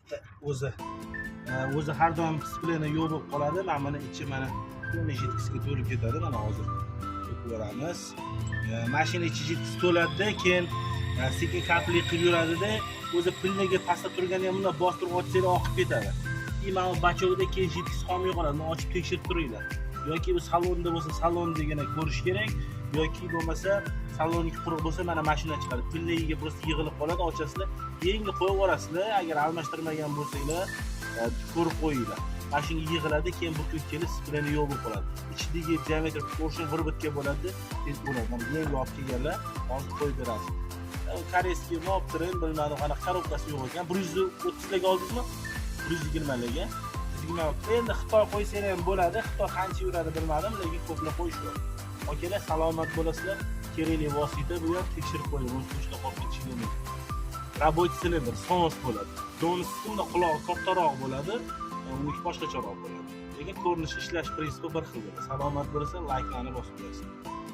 Bitta o'zi. O'zi har doim сцепление yo'q bo'lib qoladi. Mana buni ichi, mana полный жидкость ga to'lib ketadi. Mana hozir to'kib yuboramiz. Mashina ichi жидкость to'ladida, keyin sekin капли qilib yuradida, o'zi пыльный ga pastda turganda ham bundoq bostirib ochsanglar, oqib ketadi. И mana bu бачок da keyin жидкость qolmay qoladi. Buni ochib tekshirib turinglar. Yoki bu salonda bo'lsa, salondagina ko'rish kerak, yoki bo'lmasa salonniki quruq bo'lsa, mana mashina chiqadi. Пыльный ga просто yig'ilib qoladi, ochasizlar, yangi qo'yib yuborasizlar. Agar almashtirmagan bo'lsanglar, ko'rib qo'yinglar. Mana shunga yig'iladi, keyin bir kun kelib сцепление yo'q bo'lib qoladi. Ichidagi diametr поршень выработка bo'ladi, tez bo'ladi. Mana yangi olib kelganlar, hozir qo'yib berasiz. Корейский olib, bilmadim, qanaqa коробка si yo'q ekan. 130larga oldingizmi? 120larga. 120. Endi Xitoy qo'ysanglar ham bo'ladi. Xitoy qancha yuradi, bilmadim, lekin ko'plar qo'yishyapti. Akalar, salomat bo'lasizlar. Kerakli vosita bu ham, tekshirib qo'ying, o'z kuchda qolib ketishi mumkin. Рабочий silindr Sonos bo'ladi. Donisi unda qulog'i kattaroq bo'ladi, uniki boshqacharoq bo'ladi. Lekin ko'rinishi, ishlash prinsipi bir xil bo'ladi. Salomat bo'lsa, layklarni bosib qo'yasizlar.